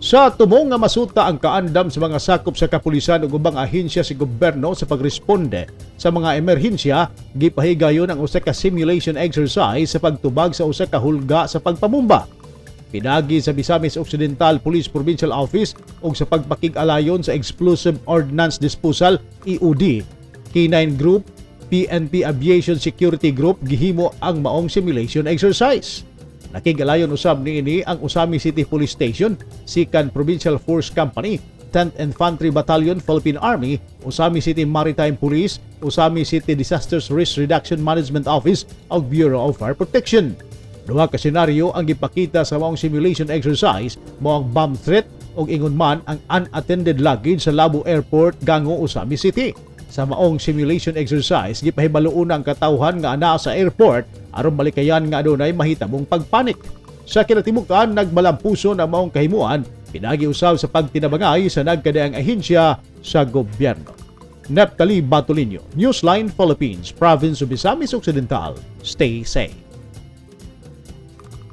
Sa tumong nga masuta ang kaandam sa mga sakop sa kapulisan ug ubang ahensya sa gobyerno sa pagresponde sa mga emerhensya, gipahigayon ang usa ka simulation exercise sa pagtubag sa usa ka hulga sa pagpamumba. Pinagi sa Misamis Occidental Police Provincial Office ug sa pagpakig-alayon sa Explosive Ordnance Disposal EOD, K9 Group, PNP Aviation Security Group gihimo ang maong simulation exercise. Nakig-alayon usab niini ang Ozamiz City Police Station, Sikan Provincial Force Company, 10th Infantry Battalion Philippine Army, Ozamiz City Maritime Police, Ozamiz City Disasters Risk Reduction Management Office ug Bureau of Fire Protection. Duha ka senaryo ang gipakita sa maong simulation exercise, mao ang bomb threat ug ingon man ang unattended luggage sa Labo Airport, Gango, Ozamiz City. Sa maong simulation exercise, gipahibaluon ang katawhan nga anaa sa airport aron malikayan nga adunay mahitabong pagpanik. Sa kinatibukan, nagmalampuso na maong kahimuan, pinagi usab sa pagtinabangay sa nagkadaiyang ahensya sa gobyerno. Neptali Batolinio, Newsline Philippines, Province of Misamis Occidental. Stay safe.